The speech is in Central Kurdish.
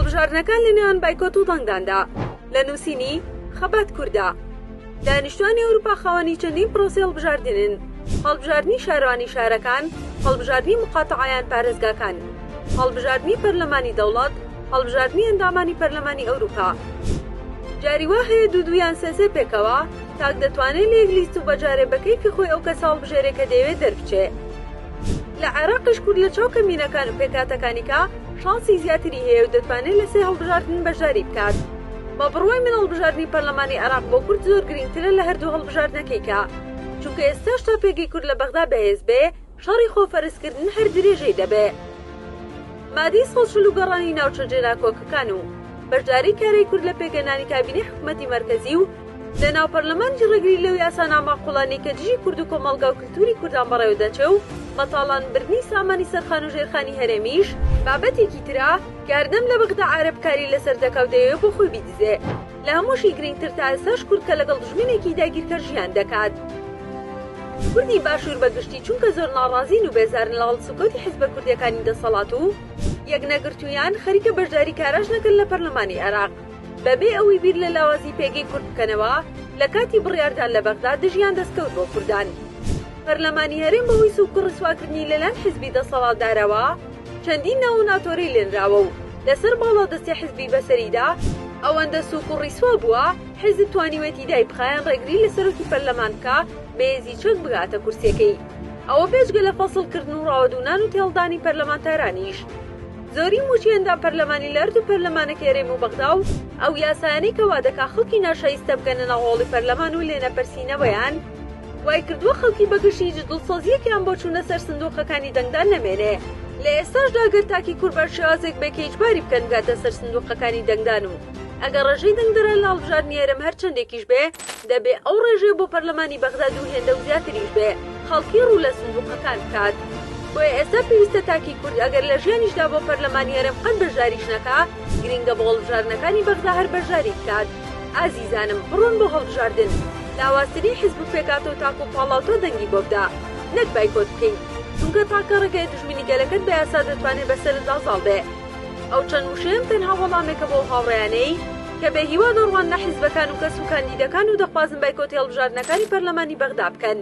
هەڵبژاردنەکان لە نێوان بایکۆت و دەنگداندا لە نووسینی، خەبات کوردە. دانیشتوانی ئەوروپا خاوەنی چەندین پرۆسەی هەڵبژاردنن، هەڵبژاردنی شارەوانی شارەکان، هەڵبژاردنی موقاتەعە یان پارێزگاکان، هەڵبژاردنی پەرلەمانی دەوڵەت، هەڵبژاردنی ئەندامانی پەرلەمانی ئەوروپا. جاری وا هەیە دوو دوو یان سێ سێ پێکەوە، تاک دەتوانێ لە یەک لیست و بە جارێ بە کەیفی خۆی ئەو کەسە هەڵبژێرێ کە دەیەوێ دەربچێ. لە عێراقیش کورد لە چاو کەمینەکان و پێکهاتەکانی کە شانسی زیاتری هەیە و دەتوانێت لە سێ هەڵبژاردن بەشداری بکات. بە بڕوای من هەڵبژاردنی پەرلەمانی عێراق بۆ کورد زۆر گرینگترە لە هەردوو هەڵبژاردنەکەی کە چونکە ئێستاش تا پێگەی کورد لە بەغدا بەهێز بێ شەڕی خۆ فەرزکردن هەر درێژەی دەبێ. مادەی 140 و گەڕانی ناوچە جێناکۆکەکان و بەشداری کارای کورد لە پێکهێنانی کابینەی حکومەتی مەرکەزی و لە ناو پەرلەمانیش ڕێگری لەو یاسا ناماقوڵانەی کە دژی کورد و کۆمەڵگا و کلتوری کوردان بەڕێوە دەچێ و بە تاڵان بردنی سامانی سەرخان و ژێرخانی هەرێمیش بابەتێکی ترە کە هەردەم لە بەغدا عەرەب کاری لەسەر دەکا و دەیەوێ بۆ خۆی بیدزێ. لە هەمووشی گرینگتر تا ئێستاش کورد کە لەگەڵ دوژمنێکی داگیرکەر ژیان دەکات. کوردی باشوور بە گشتی چونکە زۆر ناڕازین و بێزارن لە هەڵسوکەوتی حیزبە کوردیەکانی دەسەڵات و یەکنەگرتوویان، خەریکە بەشداری کاراش نەکەن لە پەرلەمانی عێراق. بەبێ ئەوەی بیر لە لاوازی پێگەی کورد بکەنەوە لە کاتی بڕیاردان لە بەغدا دژیان دەستکەوت بۆ کوردان. پەرلەمانی هەرێم بەهۆی سوک و ڕیسواکردنی لەلایەن حیزبی دەسەڵاتدارەوە چەندین ناو و ناتۆرەی لێنراوە و لەسەر باڵادەستی حیزبی بەسەریدا ئەوەندە سوک و ڕیسوا بووە حیزب توانیوێتی دایبخا یان ڕێگری لە سەرۆکی پەرلەمان بکا بە هێزی چەک بگاتە کورسیەکەی ئەوە بێجگە لە فەسڵ کردن و ڕاوەدوونان و تێهەڵدانی پەرلەمانتارانیش. زۆری مووچەی ئەندام پەرلەمانی لە هەردوو پەرلەمانەکەی هەرێم و بەغدا و ئەو یاسایانەی کە وادەکا خەڵکی ناشایستە بگەنە ناو هۆڵی پەرلەمان و لێنەپرسینەوەیان وایکردووە خەڵکی بەگشتی هیچ دڵسۆزییەکیان بۆ چوونە سەر سندوقەکانی دەنگدان نەمێنێ. لە ئێستاشدا گەر تاکی کورد بە شێوازێک بێ کە ئیجباری بکەن بگاتە سەر سندوقەکانی دەنگدان و ئەگەر ڕێژەی دەنگدەران لە هەڵبژاردنی هەرێم هەر چەندێکیش بێ دەبێ ئەو ڕێژەیە بۆ پەرلەمانی بەغدا دوو هێندە و زیاتریش بێ خەڵکی ڕوو لە سندوقەکان بکات. بۆیە ئێستا پێویستە تاکی کورد ئەگەر لە ژیانیشدا بۆ پەرلەمانی هەرێم قەت بەشداریش نەکا، گرینگە بۆ هەڵبژاردنەکانی بەغدا هەر بەشداری بکات. ئازیزانم بڕۆن بۆ هەڵبژاردن، لاوازترین حیزب و پێکهاتە و تاک و پاڵاوتە دەنگی بۆ بدە، نەک بایکۆت بکەی، چونکە تاکە ڕێگای دوژمنی گەلەکەت بە یاسا دەتوانێ بەسەرتدا زاڵ بێ. ئەو چەند وشەیەم تەنها وەڵامێکە بۆ ئەو هاوڕێیانەی کە بێ هیوا دەڕواننە حیزبەکان و کەس و کاندیدەکان و دەخوازن بایکۆتی هەڵبژاردنەکانی پەرلەمانی بەغدا بکەن.